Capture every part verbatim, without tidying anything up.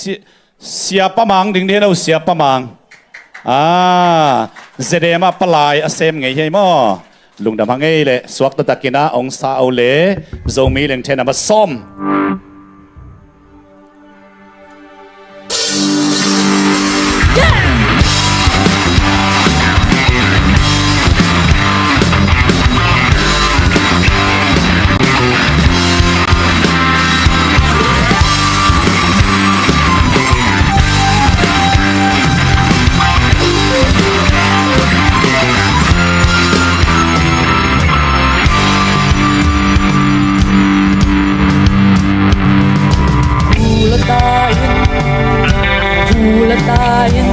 Si-, Siapa Mang ding dih hen aw, Siapa Mang. Ah, Zedema palai a sem ngei hi ei maw. Lungdam hang ei leh, suak taktakin a ong sa o le, Zomi Lengthe number sawm. Hula ta in, hula ta in,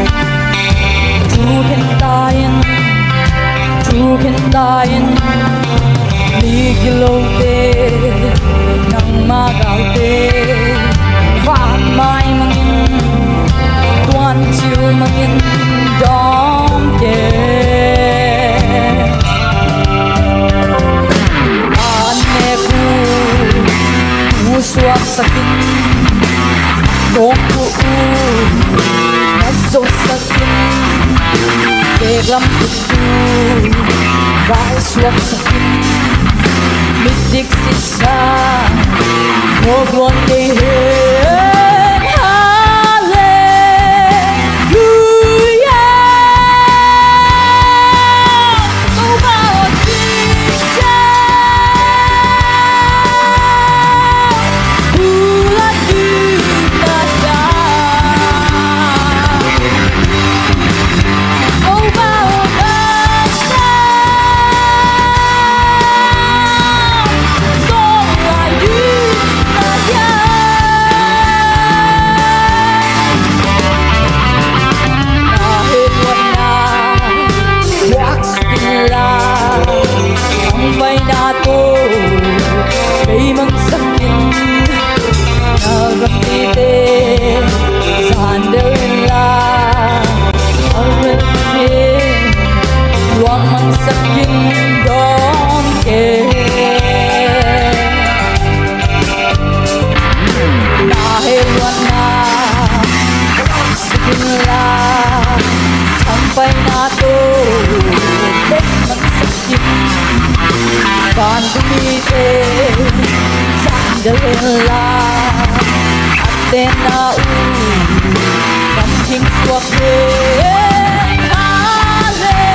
thu khen ta in, thu khen ta in, mi gilote, nangma galte, vanmai mangin, tuancil mangin dawm kei. A nek uh, uh suaksak in, kong uh, uh na zosak in, pek lam uh, uh vai suaksak in, midik sisa, mawk luang kei hen. Halleluia. Thangpaihna tawh bei mangsak in, na gamtite zandelh inla, a relin luang mangsak in dawm kei. Na hehluatna mangsak inla, thangpaihna tawh bei mangsak in, vantung mite zandelh inla, a tenna uh gamthim suak hen. Halleluia.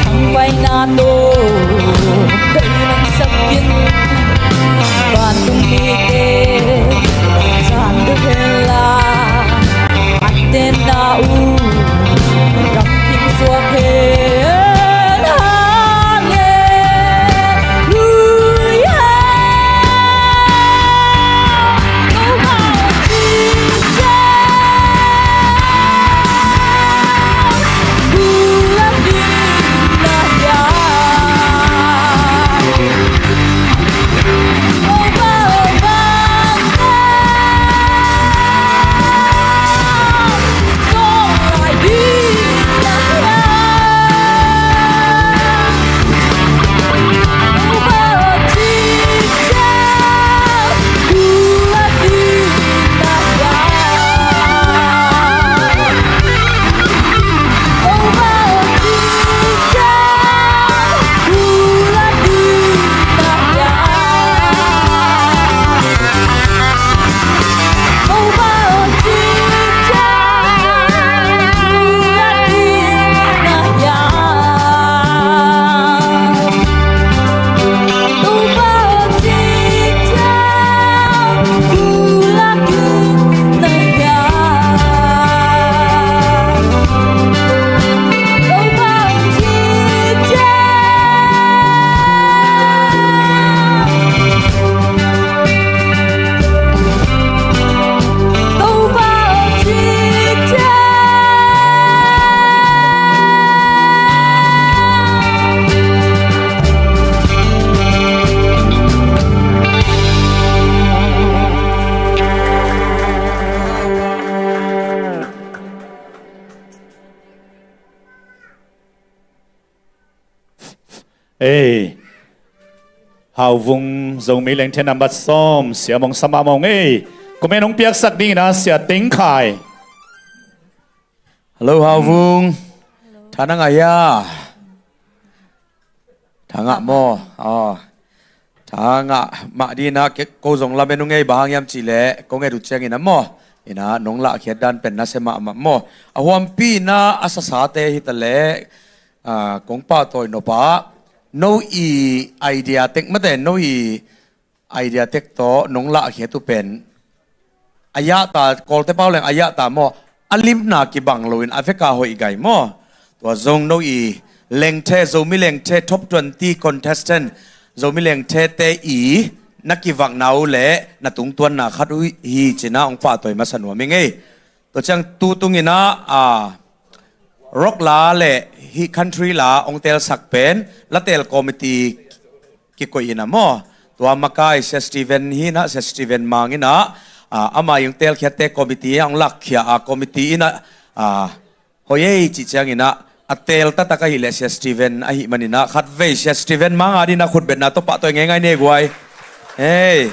Thangpaihna tawh bei mangsak in, vantung mite zandelh inla, a tenna uh gamthim suak hen. Halleluia. Ei, Hauvung Zomi Lengthe nambat sawm, Sia Mong Sama Mong ei. Comment hong piaksak dingin ah Sia Teng Khai. Hello, Hauvung. Tha na ngah hia? Tha ngah maw? Aw. Tha ngah mah dingin ah ko zong lamen uh ngei, bang hang hiam cih leh ko nget uh ciangin ah maw, in ah nong lahkhiat dan pen nasia mahmah maw. A huampi in ah a sasate hi ta leh, ah, kong pahtawi nop ah, no i idea tek mate, no i idea tek tawh nong lahkhiat uh pen a yahta, Kawlte pau leng a yahta maw, a limna kibang loin a veka hoih gai maw. Tua zong no i Lengthe, Zomi Lengthe top twenty contestant, Zomi Lengthe te i na kivakna uh leh na tungtuanna khat uh hi ci-in ah hong pahtawi masa nuam ing ei. Tua ciang tu tungin ah, ah, rock la leh hih country la hong teelsak pen la teel committee kikoih in ah maw. Tua makai Sia Steven hi in ah, Sia Steven Mang in ah, ah, ama i hong teelkhiatte committee ah hong lakkhia a, committee in ah, ah, hoih ei cih ciangin ah a teel taktak ahih leh Sia Steven ahih manin ah khatvei Sia Steven Mang a dingin ah khutbetna tawh pahtawi ngeingai ni guai. Hei,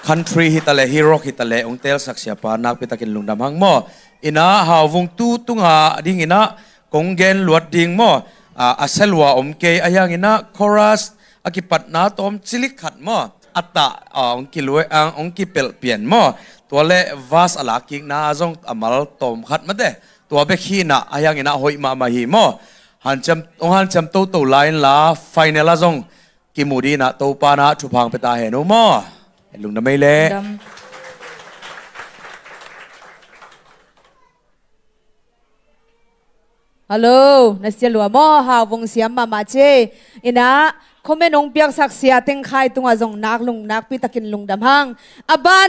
country hi ta leh, hih rock hi ta leh hong teelsak siapa nakpi takin lungdam hang maw. In ah Hauvung tu tunga dingin ah kong gen luat ding maw. Ah, a sia lua om kei, ahi hangin ah chorus a kipatna tawm cilik khat maw, a tah, ah, hong kilua, ah, hong kipelh pian maw. Tua leh verse a lakkikna zong a mal tawm khat mate. Tua bek hi in ah, ahi hangin ah hoih mahmah hi maw. Hanciam, hong hanciam toto lai inla final ah zong kimu dingin ah Topa in ah thupha hong pia ta hen uh maw. Lungdam ei leh. Lungdam. Hello, na sia lua maw, Hauvung siam mahmah ci. In ah comment hong piaksak Sia Teng Khai tungah zong nak lung, nakpi takin lungdam hang. A ban